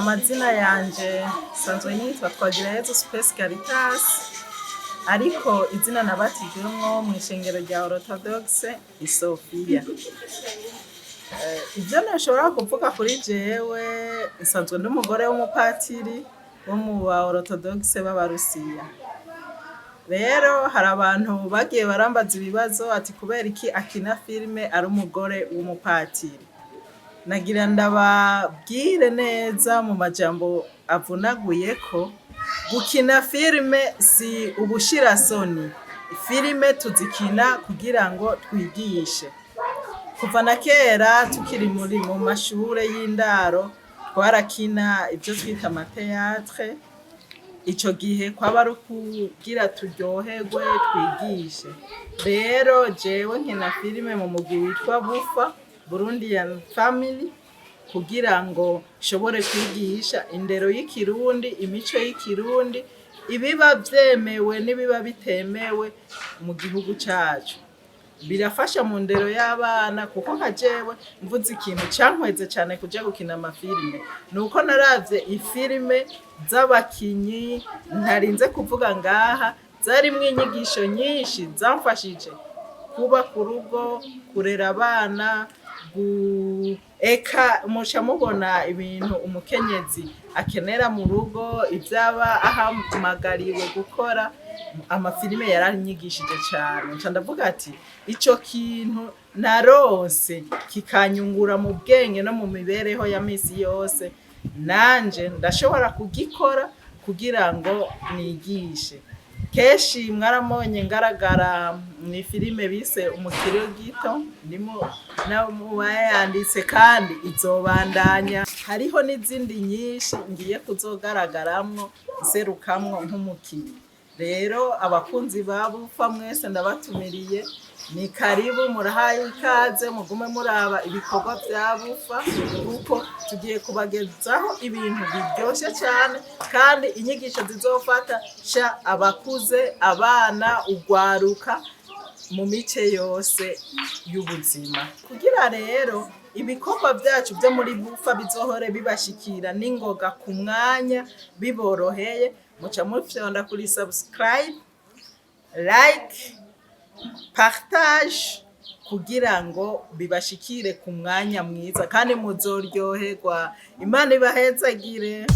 Amazina yanje nsanzwe nitwa Twagirayezu Space Caritas, ariko izina nabatijwemwo mw'ishengero rya Orthodoxe ni Sophia. Ivyo noshobora kuvuga kuri jewe, nsanzwe ndi umugore w'umupatiri wo mu ba Orthodoxe b'Abarusiya. Rero hari abantu bagiye barambaza ibibazo ati: "Kubera iki akina filime ari umugore w'umupatiri?" Nagira ndababwire neza mu majambo avunaguye ko gukina filime si ubushirasoni. Filime tuzikina kugira ngo twigishe. Kuva na kera tukiri muri mu mashure y'indaro, twarakina ivyo twita ama théâtre. Ico gihe kwaba ari ukugira turyoherwe, twigishe. Rero jewe nkina filime mu mugwi witwa Bufa, Burundian Family, kugira ngo nshobore kwigisha indero y'Ikirundi, imico y'Ikirundi, ibiba vyemewe n'ibiba bitemewe mu gihugu cacu. Birafasha mu ndero y'abana, kuko nka jewe mvuze ikintu cankweze cane kuja gukina amafilime, nuko naravye ifilime z'abakinyi ntarinze kuvuga ngaha, zarimwo inyigisho nyinshi zamfashije kubaka urugo, kurera abana, eka muca mubona ibintu umukenyezi akenera mu rugo, ivyaba ahamagariwe gukora. Amafilime yaranyigishije cane. Nca ndavuga ati: "Ico kintu naronse kikanyungura mu bwenge no mu mibereho ya misi yose, nanje ndashobora kugikora kugira ngo nigishe." Kenshi mwaramubonye ngaragara mw'ifilime bise Umukirigito, ndimo mu bayanditse, kandi izobandanya. Hariho n'izindi nyinshi ngiye kuzogaragaramwo, nserukamwo nk'umukinyi. Rero abakunzi ba Bufa mwese ndabatumiriye, ni karibu, murahaye ikaze, mugume muraba ibikorwa vya Bufa, kuko tugiye kubagezaho ibintu biryoshe cyane kandi inyigisho zizofata sha abakuze, abana, ugwaruka mu mice yose y'ubuzima. Kugira rero ibikorwa vyacu vyo muri Bufa bizohore bibashikira n'ingoga ku mwanya biboroheye, muca mufyonda kuri subscribe, like, partage, kugira ngo bibashikire ku mwanya mwiza, kandi muzoryoherwa. Imana ibahezagire.